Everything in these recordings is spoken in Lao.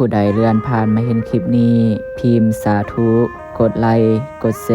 ຜູ້ໃດເລື່ອນຜ່ານມາເຫັນຄລິບນີ້ ພິມສາທຸ ກົດໄລ ກົດແຊ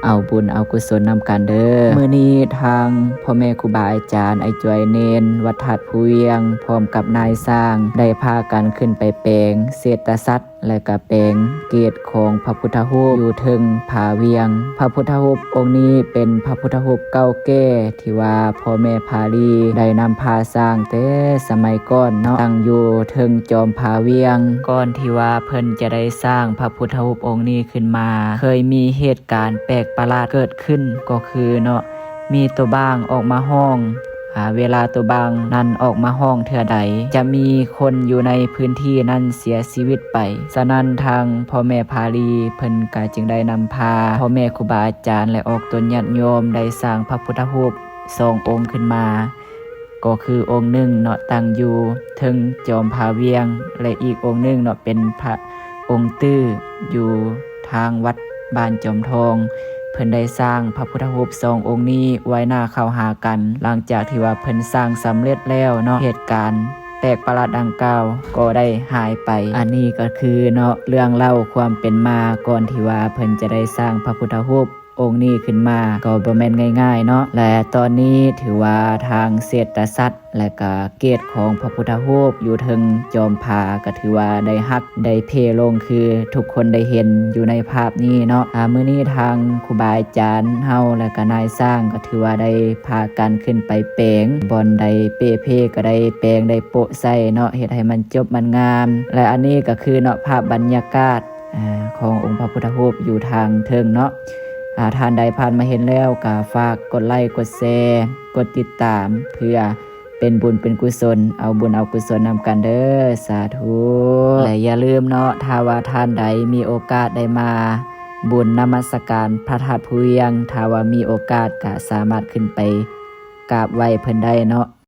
ເອົາບຸນເອົາກຸສົນນຳກັນເດີ້. ມື້ນີ້ທາງພໍ່ແມ່ຄູບາອາຈານ ອ້າຍຈວຍເນນ ວັດທາດພູວຽງ ພ້ອມກັບນາຍຊ່າງ ໄດ້ພາກັນຂຶ້ນໄປແປງເສດຕະສັດ ແລະກະແປງເກດຂອງພະພຸດທະຮູບຢູ່ເທິງຜາວຽງ. ພະພຸດທະຮູບອົງນີ້ເປັນພະພຸດທະຮູບເກົ່າແກ່ ທີ່ວ່າພໍ່ແມ່ພາລີໄດ້ນຳພາສ້າງແຕ່ສະໄໝກ່ອນເນາະ, ຕັ້ງຢູ່ເທິງຈອມຜາວຽງ. ກ່ອນທີ່ວ່າເພິ່ນຈະໄດ້ສ້າງພະພຸດທະຮູບອົງນີ້ຂຶ້ນມາ, ເຄີຍມີເຫດການແປກປະຫຼາດເກີດຂຶ້ນ ກໍຄືເນາະ ມີໂຕບ້າງອອກມາຮ້ອງ, ອາ, ເວລາໂຕບ້າງນັ້ນອອກມາຮ້ອງເທື່ອໃດ, ຈະມີຄົນຢູ່ໃນພື້ນທີ່ນັ້ນເສຍຊີວິດໄປ. ສະນັ້ນທາງພໍ່ແມ່ພາລີເພິ່ນກະຈຶ່ງໄດ້ນຳພາພໍ່ແມ່ຄູບາອາຈານ ແລະ ອອກຕົນຍາດໂຍມໄດ້ສ້າງພະພຸດທະຮູບສອງອົງຂຶ້ນມາ, ກໍຄືອົງໜຶ່ງເນາະ ຕັ້ງຢູ່ເທິງຈອມຜາວຽງ ແລະ ອີກອົງໜຶ່ງເນາະ ເປັນພະອົງຕື້ຢູ່ທາງວັດບ້ານຈອມທອງ. ເພິ່ນໄດ້ສ້າງພະພຸດທະຮູບສອງອົງນີ້ໄວ້ໜ້າເຂົ້າຫາກັນ. ຫຼັງຈາກທີ່ວ່າເພິ່ນສ້າງສຳເລັດແລ້ວເນາະ, ເຫດການແປກປະຫຼາດດັ່ງກ່າວກໍໄດ້ຫາຍໄປ. ອັນນີ້ກໍຄືເນາະ ເລື່ອງເລົ່າຄວາມເປັນມາ ກ່ອນທີ່ວ່າເພິ່ນຈະໄດ້ສ້າງພະພຸດທະຮູບອົງນີ້ຂຶ້ນມາ ກໍບໍ່ແມ່ນງ່າຍໆເນາະ. ແລະ ຕອນນີ້ຖືວ່າທາງເສດຕະສັດ ແລະກະເກດຂອງພະພຸດທະຮູບຢູ່ເທິງຈອມຜາ ກະຖືວ່າໄດ້ຫັກໄດ້ເພລົງ ຄືທຸກຄົນໄດ້ເຫັນຢູ່ໃນພາບນີ້ເນາະ. ອາ ມື້ນີ້ທາງຄູບາອາຈານເຮົາ ແລະກະນາຍຊ່າງ ກະຖືວ່າໄດ້ພາກັນຂຶ້ນໄປແປງ, ບ່ອນໃດເປ່ເພກະໄດ້ແປງໄດ້ໂປະໃສ່ເນາະ, ເຮັດໃຫ້ມັນຈົບມັນງາມ. ແລະ ອັນນີ້ກະຄືເນາະ ພາບບັນຍາກາດ ອາ ຂອງອົງພະພຸດທະຮູບຢູ່ທາງເທິງເນາະ. ອາ ທ່ານໃດຜ່ານມາເຫັນແລ້ວ ກະຝາກກົດໄລ ກົດແຊ ກົດຕິດຕາມ ເພື່ອເປັນບຸນເປັນກຸສົນ ເອົາບຸນເອົາກຸສົນນຳກັນເດີ້. ສາທຸ. ແລະ ຢ່າລືມເນາະ ຖ້າວ່າທ່ານໃດມີໂອກາດໄດ້ມາບຸນນະມັດສະການພະທາດພູວຽງ, ຖ້າວ່າມີໂອກາດກະສາມາດຂຶ້ນໄປກາບໄຫວ້ເພິ່ນໄດ້ເນາະ.